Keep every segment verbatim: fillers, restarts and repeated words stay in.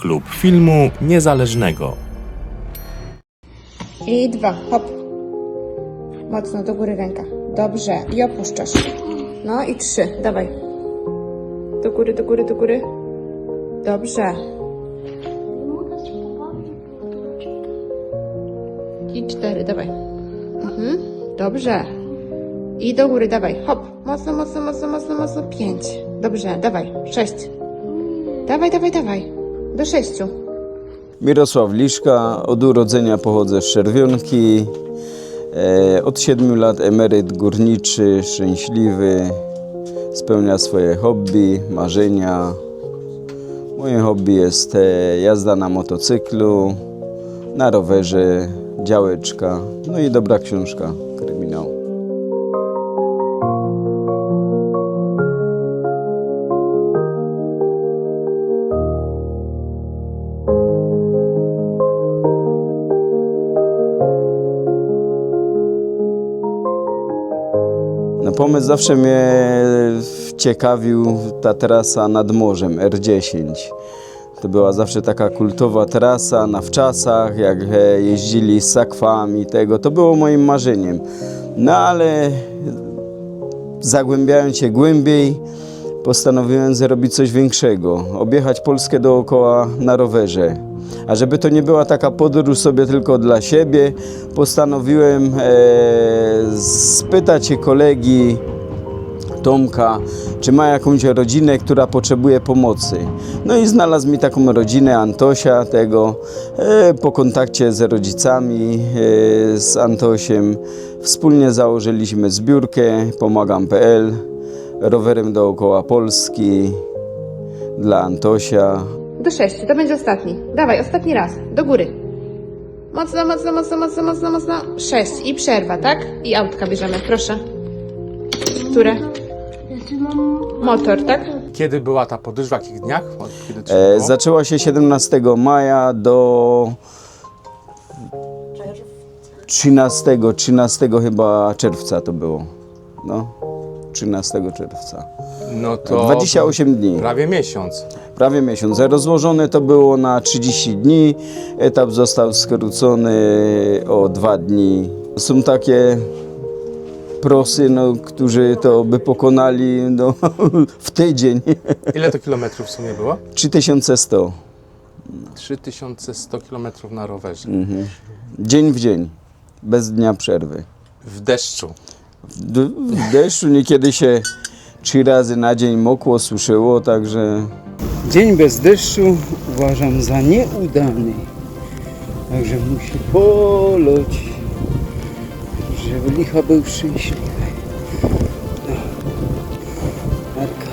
Klub Filmu Niezależnego. I dwa, hop. Mocno do góry ręka. Dobrze. I opuszczasz. No i trzy, dawaj. Do góry, do góry, do góry. Dobrze. I cztery, dawaj. Mhm. Dobrze. I do góry, dawaj. Hop. Mocno, mocno, mocno, mocno, mocno. Pięć. Dobrze, dawaj. Sześć. Dawaj, dawaj, dawaj. Do sześciu. Mirosław Liszka, od urodzenia pochodzę z Czerwionki. E, od siedmiu lat emeryt górniczy, szczęśliwy. Spełnia swoje hobby, marzenia. Moje hobby jest e, jazda na motocyklu, na rowerze, działeczka, no i dobra książka, kryminał. No, pomysł zawsze mnie ciekawił, ta trasa nad morzem, R dziesięć. To była zawsze taka kultowa trasa na wczasach, jak e, jeździli z sakwami tego. To było moim marzeniem. No ale zagłębiając się głębiej, postanowiłem zrobić coś większego. Objechać Polskę dookoła na rowerze. A żeby to nie była taka podróż sobie tylko dla siebie, postanowiłem e, spytać się kolegi Tomka, czy ma jakąś rodzinę, która potrzebuje pomocy. No i znalazł mi taką rodzinę Antosia, tego. E, po kontakcie z rodzicami, e, z Antosiem, wspólnie założyliśmy zbiórkę pomagam.pl, rowerem dookoła Polski dla Antosia. Do sześciu, to będzie ostatni. Dawaj, ostatni raz. Do góry. Mocno, mocno, mocno, mocno, mocno, mocno. Sześć i przerwa, tak? I autka bierzemy, proszę. Które? Motor, tak? Kiedy była ta podróż, w jakich dniach? Od- Kiedy to się E, było? zaczęła się siedemnastego maja do trzynastego, trzynastego chyba czerwca to było. No, trzynastego czerwca. No to dwadzieścia osiem dni. Prawie miesiąc. Prawie miesiąc. Rozłożone to było na trzydzieści dni. Etap został skrócony o dwa dni. Są takie prosy, no, którzy to by pokonali no, w tydzień. Ile to kilometrów w sumie było? Trzytysiące sto. Trzy tysiące sto kilometrów na rowerze. Mhm. Dzień w dzień. Bez dnia przerwy. W deszczu. W, d- w deszczu niekiedy się trzy razy na dzień mokło, suszyło, także Dzień bez deszczu uważam za nieudany. Także musi boleć, żeby licha był szczęśliwy. No. Marka.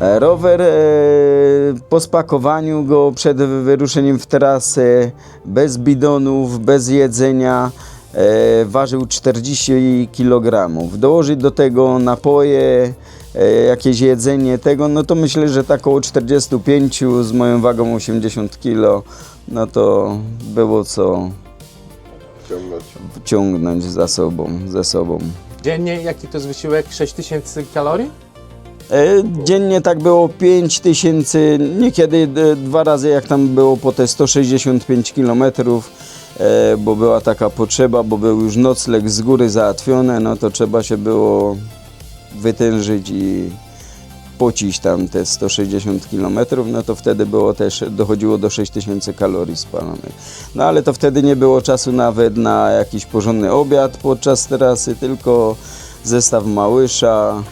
E, Rower e, po spakowaniu go przed wyruszeniem w trasę, bez bidonów, bez jedzenia, e, ważył czterdzieści kilogramów. Dołożyć do tego napoje, e, jakieś jedzenie tego, no to myślę, że tak około czterdzieści pięć z moją wagą osiemdziesiąt kilo, no to było co Ciągnąć. ciągnąć za sobą, ze sobą. Dziennie jaki to jest wysiłek? sześć tysięcy kalorii? E, dziennie tak było pięć tysięcy, niekiedy, e, dwa razy, jak tam było po te sto sześćdziesiąt pięć kilometrów, e, bo była taka potrzeba, bo był już nocleg z góry załatwiony, no to trzeba się było wytężyć i pocić tam te sto sześćdziesiąt kilometrów, no to wtedy było też, dochodziło do sześć tysięcy kalorii spalonych. No ale to wtedy nie było czasu nawet na jakiś porządny obiad podczas trasy, tylko zestaw małysza,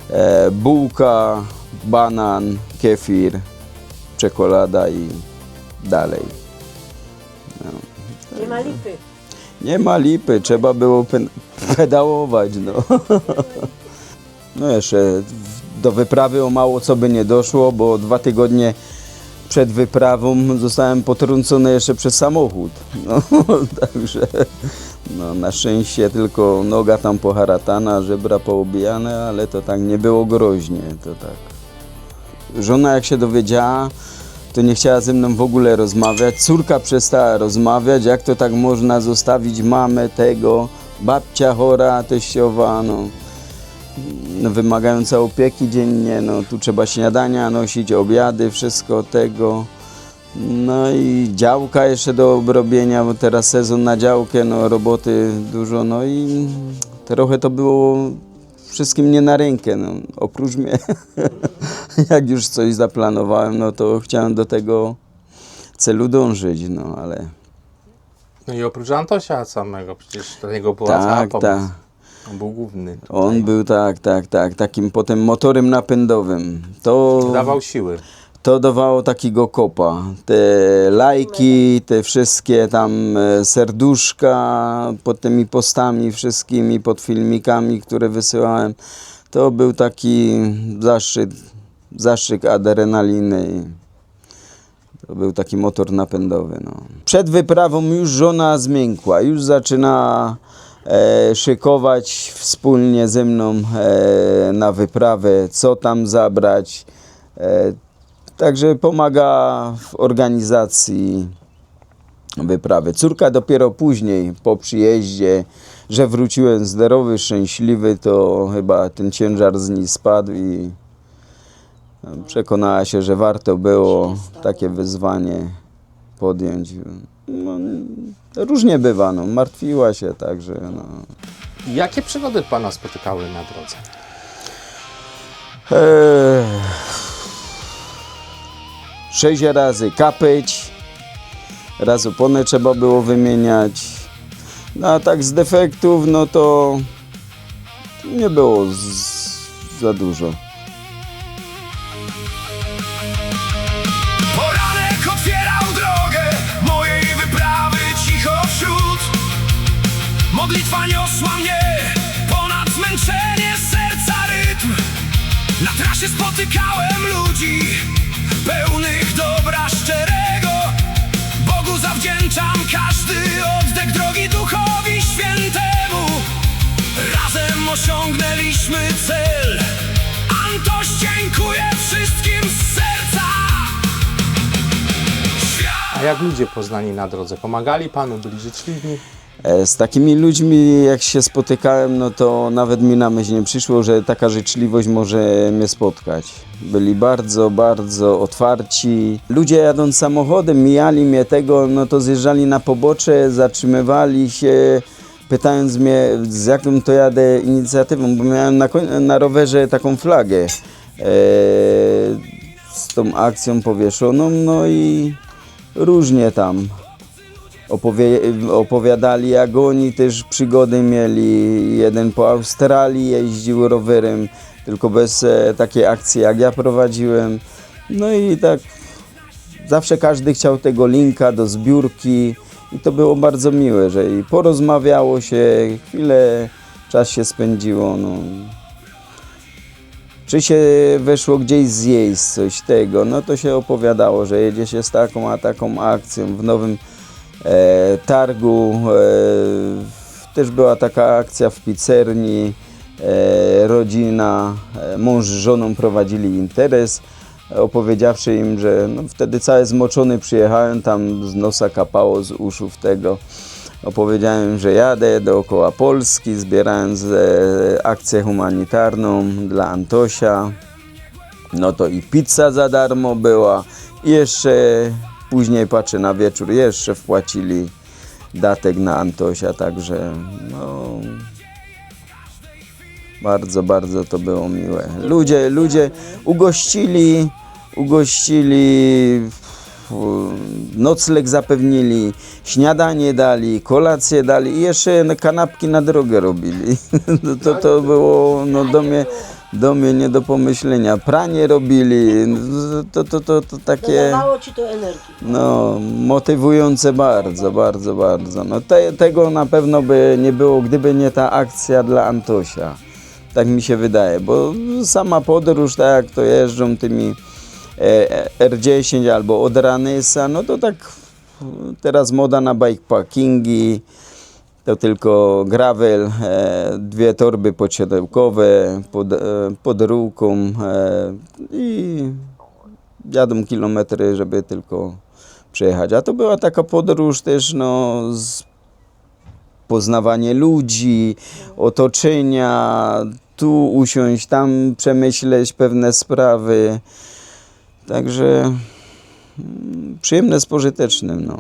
e, bułka, banan, kefir, czekolada i dalej. No. Nie ma lipy. Nie ma lipy, trzeba było pe-, pedałować, no. No jeszcze w-, do wyprawy o mało co by nie doszło, bo dwa tygodnie przed wyprawą zostałem potrącony jeszcze przez samochód. No, także no, na szczęście tylko noga tam poharatana, żebra poobijane, ale to tak nie było groźnie, to tak. Żona jak się dowiedziała, to nie chciała ze mną w ogóle rozmawiać. Córka przestała rozmawiać, jak to tak można zostawić mamę tego, babcia chora, teściowa, no, no, wymagająca opieki dziennie, no, tu trzeba śniadania nosić, obiady, wszystko tego. No i działka jeszcze do obrobienia, bo teraz sezon na działkę, no, roboty dużo, no i trochę to było wszystkim nie na rękę, no, oprócz mnie. Jak już coś zaplanowałem, no to chciałem do tego celu dążyć, no, ale No i oprócz Antosia samego, przecież do niego była cała tak, pomoc. Tak. On był główny. On był, tak, tak, tak, takim potem motorem napędowym. To Dawał siły. To dawało takiego kopa. Te lajki, te wszystkie tam, e, serduszka pod tymi postami wszystkimi, pod filmikami, które wysyłałem. To był taki zastrzyk, zastrzyk adrenaliny. To był taki motor napędowy. No. Przed wyprawą już żona zmiękła, już zaczyna, e, szykować wspólnie ze mną, e, na wyprawę, co tam zabrać. E, także pomaga w organizacji wyprawy. Córka dopiero później, po przyjeździe, że wróciłem zdrowy, szczęśliwy, to chyba ten ciężar z niej spadł i przekonała się, że warto było takie wyzwanie podjąć. No, różnie bywa, no, martwiła się, także no. Jakie przygody Pana spotykały na drodze? Eee, sześć razy kapeć, raz opony trzeba było wymieniać. No a tak z defektów, no to nie było z, za dużo. Poranek otwierał drogę mojej wyprawy cicho wśród Modlitwa niosła mnie ponad zmęczenie serca rytm. Na trasie spotykałem ludzi pełnych dobra szczerego. Bogu zawdzięczam każdy oddech, drogi Duchowi Świętemu. Razem osiągnęliśmy cel. Antoś, dziękuję wszystkim z serca. Świat A jak ludzie poznani na drodze? Pomagali Panu, byli życzliwi? E, z takimi ludźmi, jak się spotykałem, no to nawet mi na myśl nie przyszło, że taka życzliwość może mnie spotkać. Byli bardzo, bardzo otwarci. Ludzie, jadąc samochodem, mijali mnie tego, no to zjeżdżali na pobocze, zatrzymywali się, pytając mnie, z jaką to jadę inicjatywą, bo miałem na, koń- na rowerze taką flagę, e, z tą akcją powieszoną, no i różnie tam opowie- opowiadali, jak oni też przygody mieli. Jeden po Australii jeździł rowerem, tylko bez, e, takiej akcji, jak ja prowadziłem. No i tak zawsze każdy chciał tego linka do zbiórki i to było bardzo miłe, że i porozmawiało się, chwilę, czas się spędziło. No. Czy się wyszło gdzieś zjeść, coś tego, no to się opowiadało, że jedzie się z taką a taką akcją w Nowym, e, Targu. E, też była taka akcja w pizzerni. E, rodzina, e, mąż z żoną prowadzili interes, opowiedziawszy im, że no, wtedy cały zmoczony przyjechałem, tam z nosa kapało, z uszów tego. Opowiedziałem, że jadę dookoła Polski, zbierając e, akcję humanitarną dla Antosia. No to i pizza za darmo była. I jeszcze później, patrzę, na wieczór jeszcze wpłacili datek na Antosia, także no, bardzo, bardzo to było miłe. Ludzie, ludzie ugościli, ugościli, nocleg zapewnili, śniadanie dali, kolację dali i jeszcze kanapki na drogę robili. To, to było no, do mnie, do mnie nie do pomyślenia. Pranie robili, to, to, to, to takie... Dodawało ci to energii. No, motywujące bardzo, bardzo, bardzo. No te, tego na pewno by nie było, gdyby nie ta akcja dla Antosia. Tak mi się wydaje, bo sama podróż, tak jak to jeżdżą tymi e, R dziesięć albo od Ranysa, no to tak teraz moda na bikepackingi, to tylko gravel, e, dwie torby podsiadkowe pod, e, pod rurką e, i jadą kilometry, żeby tylko przejechać. A to była taka podróż też, no, z poznawanie ludzi, otoczenia, tu usiąść, tam przemyśleć pewne sprawy. Także mm, przyjemne z pożytecznym. No.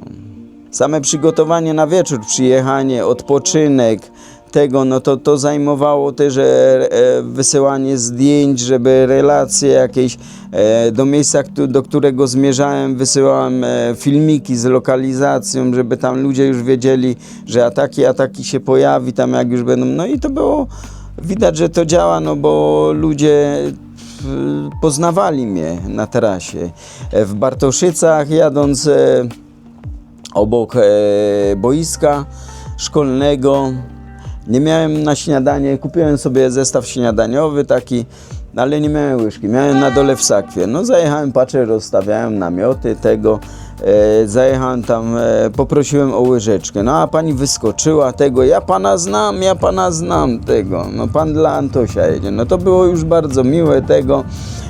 Same przygotowanie na wieczór, przyjechanie, odpoczynek, tego, no to, to zajmowało też e, e, wysyłanie zdjęć, żeby relacje jakieś e, do miejsca, do którego zmierzałem, wysyłałem e, filmiki z lokalizacją, żeby tam ludzie już wiedzieli, że a taki, a taki się pojawi tam, jak już będą. No i to było widać, że to działa, no bo ludzie poznawali mnie na trasie. E, w Bartoszycach jadąc e, obok e, boiska szkolnego. Nie miałem na śniadanie, kupiłem sobie zestaw śniadaniowy taki, ale nie miałem łyżki, miałem na dole w sakwie. No zajechałem, patrzę, rozstawiałem namioty, tego. E, zajechałem tam, e, poprosiłem o łyżeczkę. No a pani wyskoczyła, tego, ja pana znam, ja pana znam, tego. No pan dla Antosia jedzie. No to było już bardzo miłe, tego.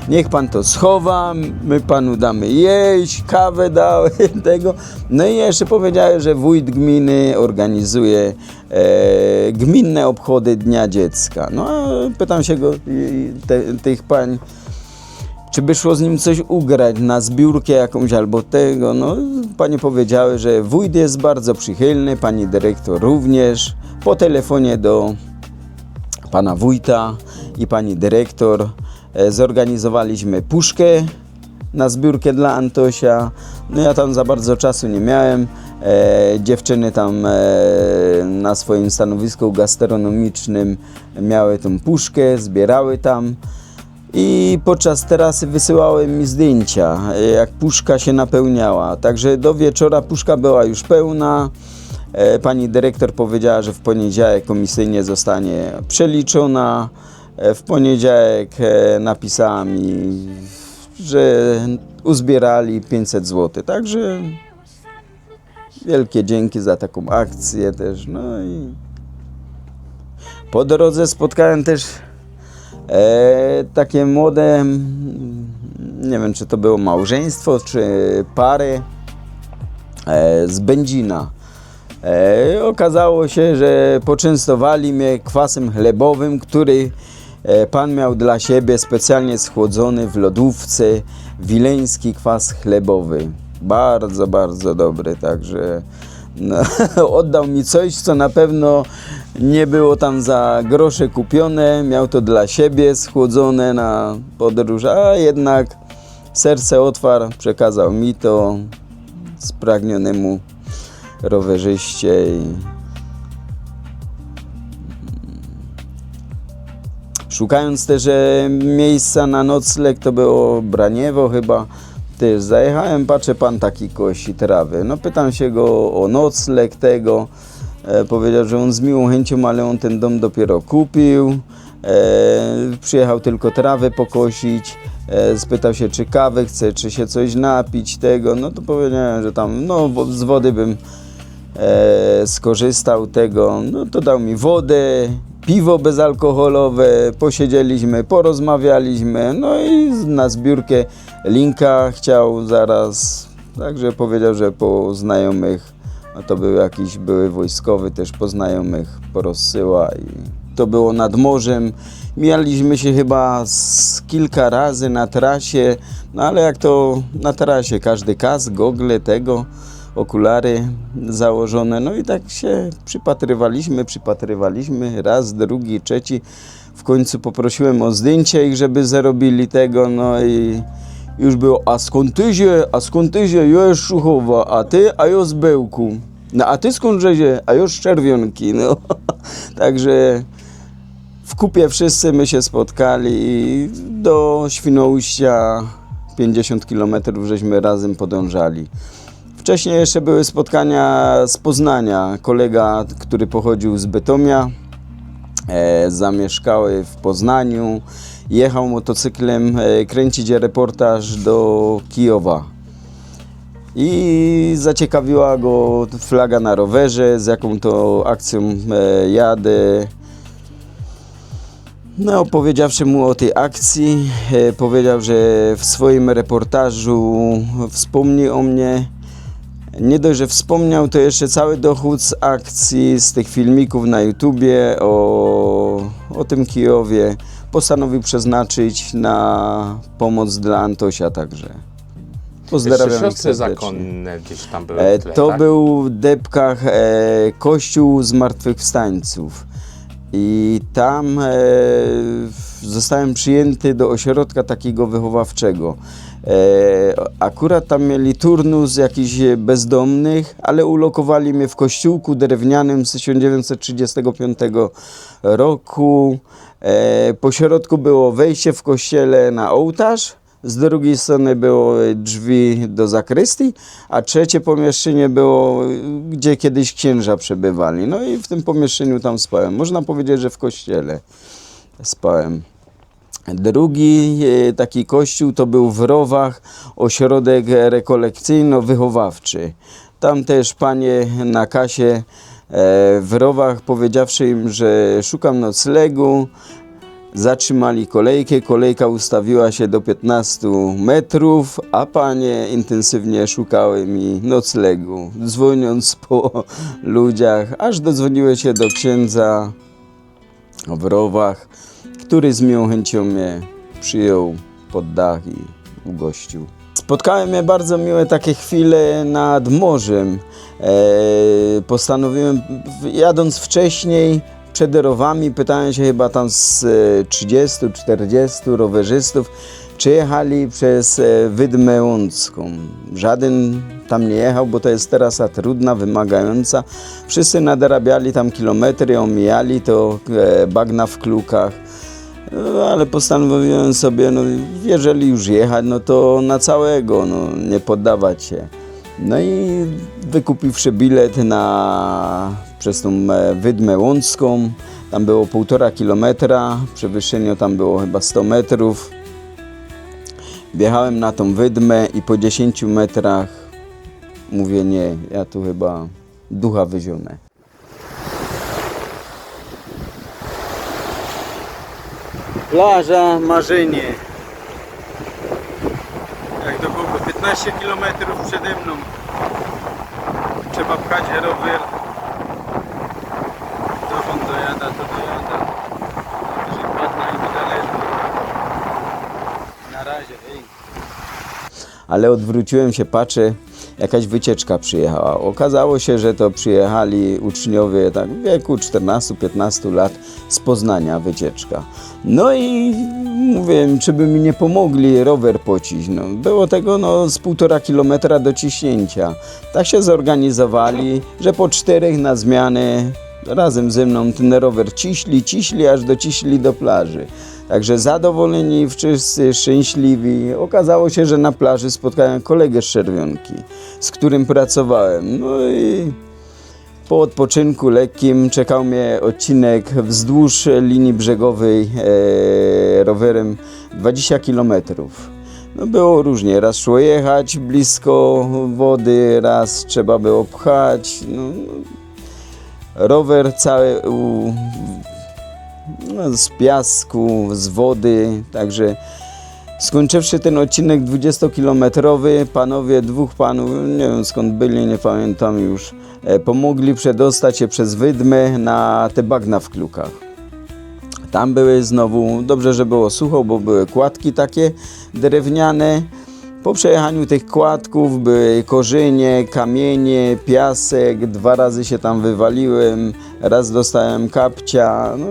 Niech pan to schowa, my panu damy jeść, kawę dałem, tego. No i jeszcze powiedziałem, że wójt gminy organizuje e, gminne obchody Dnia Dziecka. No a pytam się go, i- i te, tych pań, czy by szło z nim coś ugrać na zbiórkę jakąś albo tego. No, panie powiedziały, że wójt jest bardzo przychylny, pani dyrektor również. Po telefonie do pana wójta i pani dyrektor e, zorganizowaliśmy puszkę na zbiórkę dla Antosia. No ja tam za bardzo czasu nie miałem. E, dziewczyny tam e, na swoim stanowisku gastronomicznym miały tą puszkę, zbierały tam. I podczas terasy wysyłały mi zdjęcia, e, jak puszka się napełniała. Także do wieczora puszka była już pełna. E, pani dyrektor powiedziała, że w poniedziałek komisyjnie zostanie przeliczona. E, w poniedziałek e, napisała mi, że uzbierali pięćset złotych. Także wielkie dzięki za taką akcję też. No i po drodze spotkałem też e, takie młode, mm, nie wiem, czy to było małżeństwo, czy pary e, z Będzina. E, okazało się, że poczęstowali mnie kwasem chlebowym, który e, pan miał dla siebie specjalnie schłodzony w lodówce, wileński kwas chlebowy. Bardzo, bardzo dobry, także no, oddał mi coś, co na pewno nie było tam za grosze kupione. Miał to dla siebie schłodzone na podróż, a jednak serce otwarł, przekazał mi to spragnionemu rowerzyście. I szukając też e, miejsca na nocleg, to było Braniewo chyba, też zajechałem, patrzę, pan taki kosi trawy. No, pytam się go o nocleg tego. E, powiedział, że on z miłą chęcią, ale on ten dom dopiero kupił. E, przyjechał tylko trawę pokosić. E, spytał się, czy kawę chce, czy się coś napić, tego. No to powiedziałem, że tam no, wo- z wody bym e, skorzystał, tego. No to dał mi wodę, piwo bezalkoholowe, posiedzieliśmy, porozmawialiśmy, no i na zbiórkę linka chciał zaraz. Także powiedział, że po znajomych A to bōł jakiś były wojskowy, tyż po znajōmych porozsyła i to było nad morzym. Mijaliśmy sie chyba z kilka razy na trasie, no ale jak to na trasie, kożdy kask, gogle, tego, ôkulary założōne. No i tak sie przipatrywaliśmy, przipatrywaliśmy, rŏz, drugi, trzeci. W kōńcu poprosiłem ô zdyńcie ich, żeby zrobili tego, no i już było: „A skōnd ty sie, a skōnd ty sie?” „Jŏ z Szuchowa, a ty?” „A jŏ z Bełku.” „No a ty skōndże sie?” „A jŏ z Czerwiōnki”, no. Także w kupie wszyscy my sie spotkali i do Świnoujścia, piyńćdziesiōnt kilometrōw, żeśmy razym podążali. Wcześniej jeszcze były spotkania z Poznania. Kolega, który pochodził z Bytomia, e, zamieszkały w Poznaniu, jechał motocyklem, e, kręcić reportaż do Kijowa. I zaciekawiła go flaga na rowerze, z jaką to akcją, e, jadę. No, powiedziawszy mu o tej akcji, e, powiedział, że w swoim reportażu wspomni o mnie. Nie dość, że wspomniał, to jeszcze cały dochód z akcji, z tych filmików na YouTubie o, o tym Kijowie postanowił przeznaczyć na pomoc dla Antosia także. Pozdrawiam ich serdecznie. Jeszcze siostry zakonne gdzieś tam były w tle, tak? E, to był w Dębkach, e, kościół zmartwychwstańców. I tam, e, w-, zostałem przyjęty do ośrodka takiego wychowawczego. E, akurat tam mieli turnus jakichś bezdomnych, ale ulokowali mnie w kościółku drewnianym z tysiąc dziewięćset trzydziestego piątego roku. E, po środku było wejście w kościele na ołtarz, z drugiej strony były drzwi do zakrystii, a trzecie pomieszczenie było, gdzie kiedyś księża przebywali. No i w tym pomieszczeniu tam spałem. Można powiedzieć, że w kościele spałem. Drugi, e, taki kościół to był w Rowach ośrodek rekolekcyjno-wychowawczy. Tam też panie na kasie, e, w Rowach, powiedziawszy im, że szukam noclegu, zatrzymali kolejkę. Kolejka ustawiła się do piętnastu metrów, a panie intensywnie szukały mi noclegu, dzwoniąc po ludziach, aż dodzwoniły się do księdza w Rowach, który z miłą chęcią mnie przyjął pod dach i ugościł. Spotkałem je bardzo miłe takie chwile nad morzem. E, postanowiłem, w-, jadąc wcześniej, przed Rowami, pytałem się chyba tam z, e, trzydziestu, czterdziestu rowerzystów, czy jechali przez, e, Wydmę Łącką. Żaden tam nie jechał, bo to jest trasa trudna, wymagająca. Wszyscy nadrobiali tam kilometry, omijali to, e, bagna w klukach. No, ale postanowiłem sobie, no, jeżeli już jechać, no to na całego, no, nie poddawać się. No i wykupiwszy bilet na, przez tą, e, Wydmę Łącką, tam było półtora kilometra, przewyższenie tam było chyba sto metrów. Wjechałem na tą Wydmę i po dziesięciu metrach mówię: „Nie, ja tu chyba ducha wyzionę”. Plaża, marzenie. Jak do kogo? Piętnaście kilometrów przede mną. Trzeba pchać rower. Dokąd dojada, to dojada. Że padnę i mi zależy. Na razie, hej. Ale odwróciłem się, patrzę, jakaś wycieczka przyjechała. Okazało się, że to przyjechali uczniowie, tak, w wieku czternastu, piętnastu lat, z Poznania wycieczka. No i mówię, czy by mi nie pomogli rower pociąć. No, było tego, no, z półtora kilometra do ciśnięcia. Tak się zorganizowali, że po czterech na zmianę razem ze mną ten rower ciśli, ciśli, aż dociśli do plaży. Także zadowoleni, wszyscy szczęśliwi. Okazało się, że na plaży spotkałem kolegę z Czerwiōnki, z którym pracowałem. No i po odpoczynku lekkim czekał mnie odcinek wzdłuż linii brzegowej, e, rowerem dwadzieścia kilometrów. No, było różnie. Raz szło jechać blisko wody, raz trzeba było pchać. No, rower cały u-, no, z piasku, z wody, także Skończywszy ten odcinek dwudziestokilometrowy, panowie, dwōch panōw, niy wiym, skōnd byli, niy pamiyntōm już, e, pōmogli przedostać sie bez wydmy na te bagna w Klukach. Tam były znowu, dobrze, że było sucho, bo były kładki takie drewniane. Po przejechaniu tych kładków były korzynie, kamiynie, piasek. Dwa razy sie tam wywaliłem, raz dostałem kapcia. No,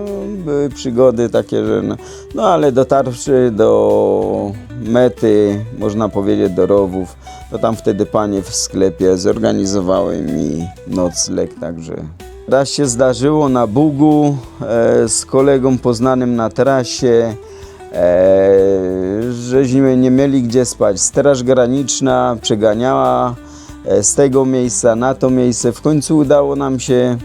były przygody takie, że no, no ale dotarwszy do mety, można powiedzieć do rowōw, to tam wtedy panie w sklepie zorganizowały mi nocleg, także raz sie zdarzyło na Bugu, e, z kolegōm poznanym na trasie, e, żeśmy niy mieli gdzie spać. Straż Graniczna przeganiała, e, z tego miejsca na to miejsce. W końcu udało nam się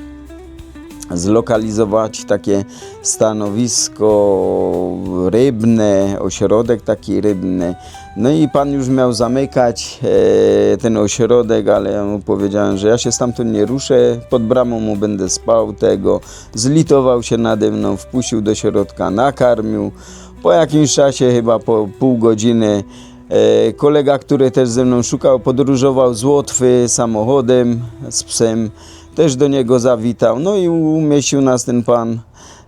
zlokalizować takie stanowisko rybne, ośrodek taki rybny. No i pan już miał zamykać, e, ten ośrodek, ale ja mu powiedziałem, że ja się stamtąd nie ruszę, pod bramą mu będę spał, tego. Zlitował się nade mną, wpuścił do środka, nakarmił. Po jakimś czasie, chyba po pół godziny, e, kolega, który też ze mną szukał, podróżował z Łotwy samochodem, z psem, też do niego zawitał. No i umieścił nas ten pan,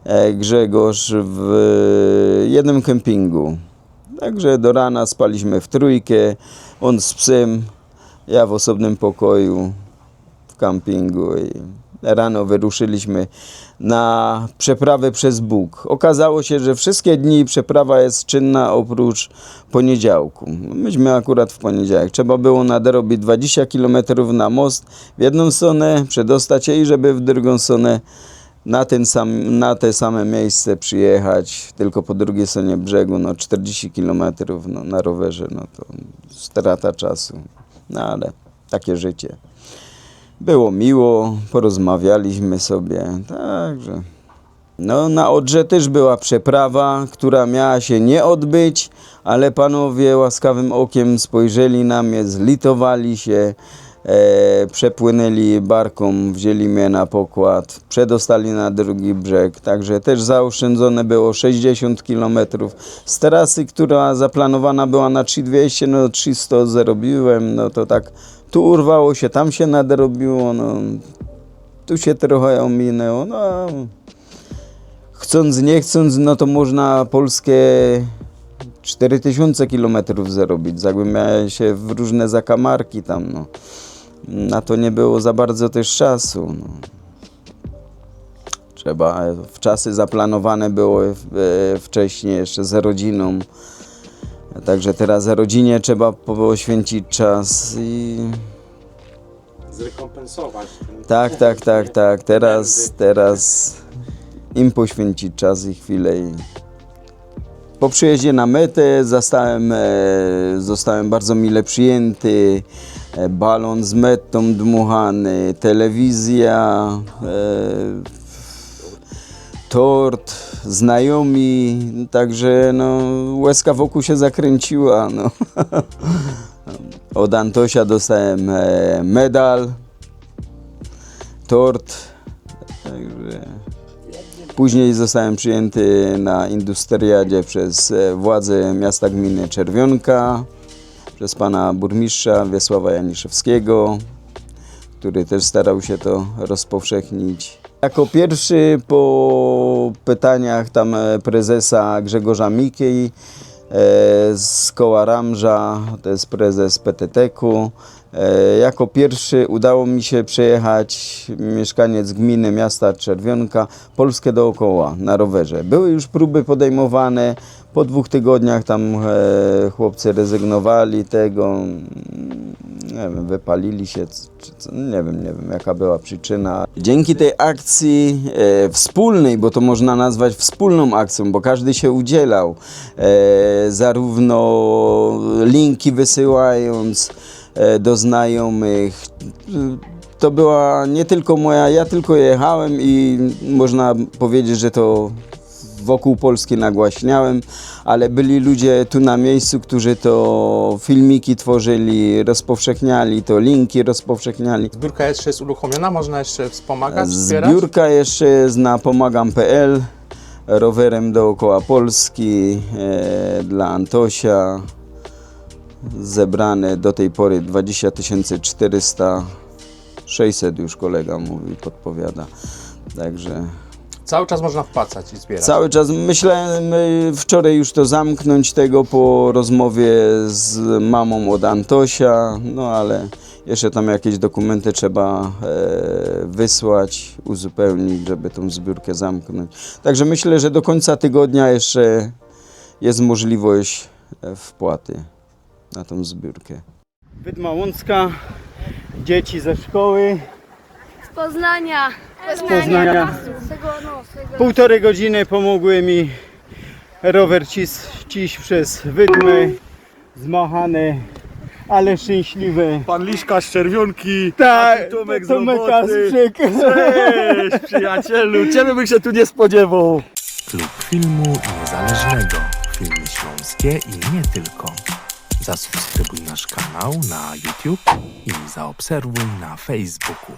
e, Grzegorz w jednym kempingu. Także do rana spaliśmy w trójkę, on z psem, ja w osobnym pokoju w kampingu i rano wyruszyliśmy na przeprawę przez Bóg. Okazało się, że wszystkie dni przeprawa jest czynna oprócz poniedziałku. Myśmy akurat w poniedziałek. Trzeba było nadrobić dwadzieścia kilometrów na most w jedną stronę, przedostać się i żeby w drugą stronę na ten sam, na te same miejsce przyjechać, tylko po drugiej stronie brzegu, no, czterdzieści kilometrów, no, na rowerze, no to strata czasu. No ale takie życie. Było miło, porozmawialiśmy sobie, także. No, na Odrze też była przeprawa, która miała się nie odbyć, ale panowie łaskawym okiem spojrzeli na mnie, zlitowali się, e, przepłynęli barką, wzięli mnie na pokład, przedostali na drugi brzeg, także też zaoszczędzone było sześćdziesiąt kilometrów. Z trasy, która zaplanowana była na trzysta dwieście, no trzysta zrobiłem, no to tak tu urwało się, tam się nadrobiło, no tu się trochę ominęło, no. Chcąc, nie chcąc, no to można Polskę cztery tysiące kilometrów zrobić, zagłębiając się w różne zakamarki tam, no. Na to nie było za bardzo też czasu, no. Trzeba, w czasy zaplanowane było, e, wcześniej jeszcze z rodziną. Także teraz rodzinie trzeba poświęcić czas i Zrekompensować ten Tak, tak, tak, tak. Teraz, błędy. Teraz im poświęcić czas i chwilę. I po przyjeździe na metę zostałem, e, zostałem bardzo mile przyjęty. E, balon z metą dmuchany, telewizja, e, tort, znajomi. Także, no, łezka wokół się zakręciła, no. Od Antosia dostałem, e, medal, tort. Także później zostałem przyjęty na industriadzie przez, e, władze miasta, gminy Czerwionka, przez pana burmistrza Wiesława Janiszewskiego, który też starał się to rozpowszechnić. Jako pierwszy po pytaniach tam, e, prezesa Grzegorza Miki, e, z koła Ramża, to jest prezes P T T K-u, e, jako pierwszy udało mi się przejechać, mieszkaniec gminy, miasta Czerwionka, Polskę dookoła na rowerze. Były już próby podejmowane, po dwóch tygodniach tam, e, chłopcy rezygnowali tego, nie wiem, wypalili się, czy co, nie wiem, nie wiem, jaka była przyczyna. Dzięki tej akcji, e, wspólnej, bo to można nazwać wspólną akcją, bo każdy się udzielał, e, zarówno linki wysyłając, e, do znajomych. To była nie tylko moja, ja tylko jechałem i można powiedzieć, że to wokół Polski nagłaśniałem, ale byli ludzie tu na miejscu, którzy to filmiki tworzyli, rozpowszechniali to, linki rozpowszechniali. Zbiórka jeszcze jest uruchomiona, można jeszcze wspomagać, wspierać? Zbiórka jeszcze jest na pomagam kropka p l. Rowerem dookoła Polski, e, dla Antosia. Zebrane do tej pory dwadzieścia tysięcy czterysta, sześćset już kolega mówi, podpowiada. Także Cały czas można wpłacać i zbierać. Cały czas myślałem, y, wczoraj już to zamknąć tego po rozmowie z mamą od Antosia, no ale jeszcze tam jakieś dokumenty trzeba, e, wysłać, uzupełnić, żeby tą zbiórkę zamknąć. Także myślę, że do końca tygodnia jeszcze jest możliwość, e, wpłaty na tą zbiórkę. Wydma Łącka, dzieci ze szkoły. Z Poznania. Z Poznania. Tego, no, z tego. Półtorej godziny pomogły mi rower cis, ciś przez Wydmę. Zmachane, ale szczęśliwe. Pan Liszka z Czerwionki, Tak, Maciej Tomek z Tomek roboty. Kasprzyk. Cześć, przyjacielu, ciebie bych się tu nie spodziewał. Klub Filmu Niezależnego. Filmy śląskie i nie tylko. Zasubskrybuj nasz kanał na YouTube i zaobserwuj na Facebooku.